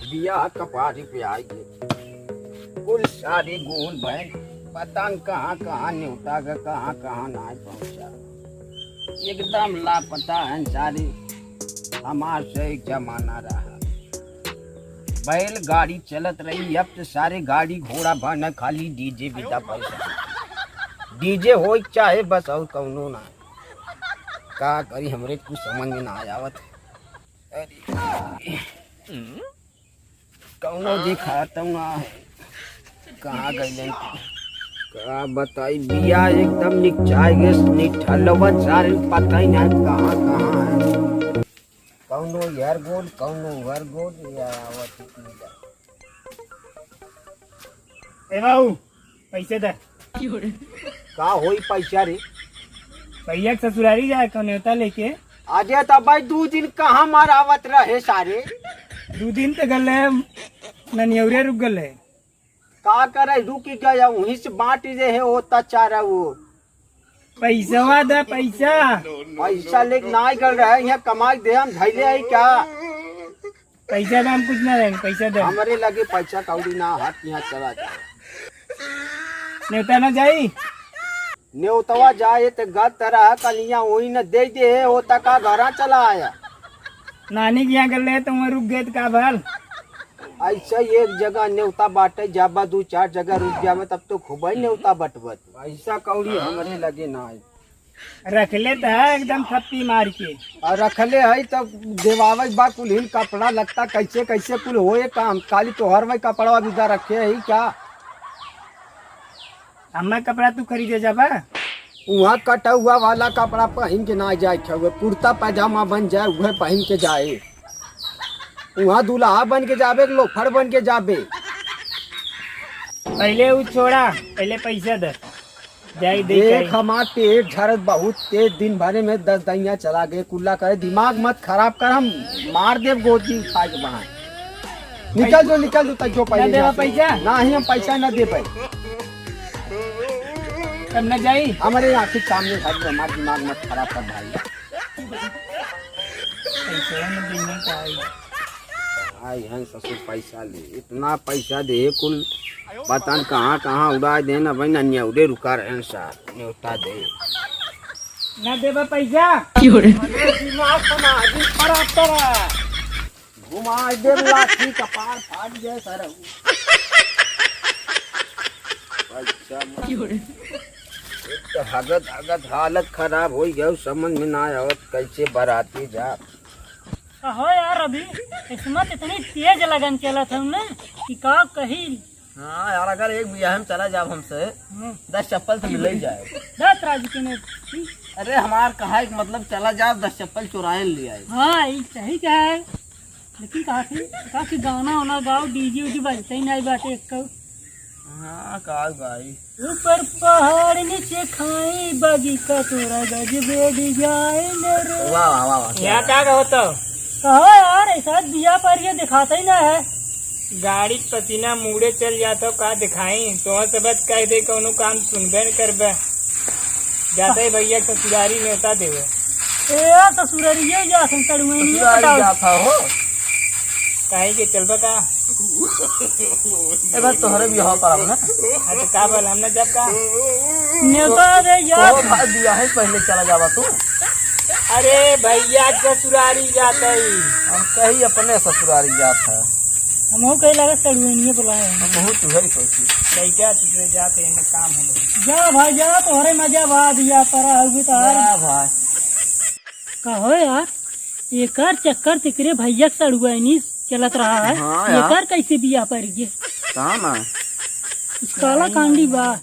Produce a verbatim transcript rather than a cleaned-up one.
बियाह कपारी पे आई गए। कुल सारे गोल भैन, पता न कहाँ कहाँ न्योता ग, कहाँ कहाँ नाहीं पहुँचा। एकदम लापता हैं सारे। हमार से एक जमाना रहा, बैलगाड़ी चलत रही, अब तो सारे गाड़ी घोड़ा बन, खाली डीजे बिदा पैसा। डीजे होई चाहे बस, और कौनो ना। का करी, हमरे कुछ समझ में ना आवत। अरे, कौनो दिखाता ना है, कहाँ गइलन? का बताई, बिया एकदम निकचाए गए, निठलवन सारे, पता ही ना कहाँ कहाँ है। कौनो यार गोल, कौनो उहर गोल, या आवत ही पीला। ए बाबू, पैसे दे। का होई पैसा रे? भैया के ससुरारी जाए का न्योता लेके। अरे तब भाई, दू दिन कहाँ मरावत रहे सारे? दू दिन तो गले, ननियौरे रुक गले। का करे, रुक गया, वहीं से बांट दे है, होता चारा वो। पैसवा दे, पैसा। पैसा लेके ना गल रहे, यहाँ कमाई दे, हम धैले है क्या? पैसा दे, हम कुछ ना देंगे, पैसा दे। हमरे लगे पैसा कौड़ी ना, हाथ यहाँ चला जाए। न्योता ना जाई? न्योतवा जाए तो गलत रहा, कनिया वही न दे दे, होता का घरा चला आया। नानी के यहाँ गले तो वहाँ रुक गए तो का भल? ऐसा ही एक जगह न्योता बाटे, जाबा दू चार जगह रुक जाबे, तब तो खूब ही न्योता बटबत। पैसा कौड़ी हमरे लगे ना है। रखले त है एकदम थप्पी मार के। और रखले है तब देवावे बा कुल हिन कपड़ा लत्ता कैसे कैसे कुल होए काम। खाली तोहर वही कपड़ा विदा रखे है क्या? हमें कपड़ा तू खरीदे जाबा? वहाँ कटा हुआ वाला कपड़ा पहन के ना जाए के हुए, कुर्ता पैजामा बन जाए वह पहन के जाए। वहाँ दुल्हा बन के जाबे कि लोफर बन के जाबे? पहले उ छोड़ा, पहले पैसा दे। जाई दे देख, जाई। हमार पेट झरत बहुत तेज, दिन भरे में दस दहिया चला गए। कुल्ला करे, दिमाग मत खराब कर, हम मार देब गोदी उठा के बाहर। निकल जो, निकल जो, तक जो ना पहले देबा यहाँ से। पैसा? ना ही हम पैसा ना देबे। तब ना जाई। हमारे आँखी के सामने घर में हमार दिमाग मत खराब कर भाई। पैसा ना देने का आई। आई हैं ससुर पैसा ले, इतना पैसा दे कुल, पता न कहाँ कहाँ उड़ा दे ना भाई, ना न्योरे रुका रहे हैं सार, न्योता दे। ना देबा पैसा? क्यों रे? अरे दिमाग बना, दिल खराब करा। घुमा दे लाठी, कपार फाट जाए सारा। पैसा मत। क्यों रे? एक तो हगत हगत हालत खराब हो गया, समझ में ना आवत कैसे बराती जा। कहो यार, अभी किस्मत इतनी तेज लगन चलत है ना कि का कही। हाँ यार, अगर एक बियाह में चला जाब हमसे, हम्म। दस चप्पल तो मिल ही जाए। दस राज के ने। अरे हमार कहा एक मतलब चला जाब, दस चप्पल चुराए ले आए। हाँ, ये सही कहा है। लेकिन कहा कि, कहा कि गाना वाना गाओ, डीजे उजे बजते ही नहीं बाटे एक। हाँ, का भाई। ऊपर पहाड़ नीचे खाई, बागी का तोरा गजबे डिजाइन रे। वाह, वाह, वाह, वाह, क्या यहाँ बात। का कहो तो? कहो यार, ऐसा दिया पर ये दिखाता ही ना है। गाड़ी के पसीना मुड़े चल जाता, का दिखाई? तो से बस कह दे, कौनो काम सुनबे न करबे। जाते ही भैया ससुरारी न्योता देवे। ए, ससुरारी ये जा, संतड़ुए नहीं ससुरारी पटाओ। जाता हो। काहे के चलबा का? ए बस तोहरे बियाह पर ना। हाँ, तो का बोल, हम ना जब का? न्योता दे यार। तो भाई बियाह ही पहले चला जाबा तू। अरे भैया ससुरारी जात है। हम कही अपने ससुरारी जात है। हमहू कही लगा सड़ुआइनिये बुलाए हैं। हम बहुत उधर ही सोची। लइका तुझे जात है, हमें काम है बहुत। जा भाई जा, तोहरे मजा बा बियाह पर आउगी तो। जा भाई। कहो यार, एकर चक्कर तेकरे भैया के सड़ुआइनी चलत रहा है। हाँ यार। एकर कैसे बियाह पर गए? काम है। कुछ काला कांडी बा।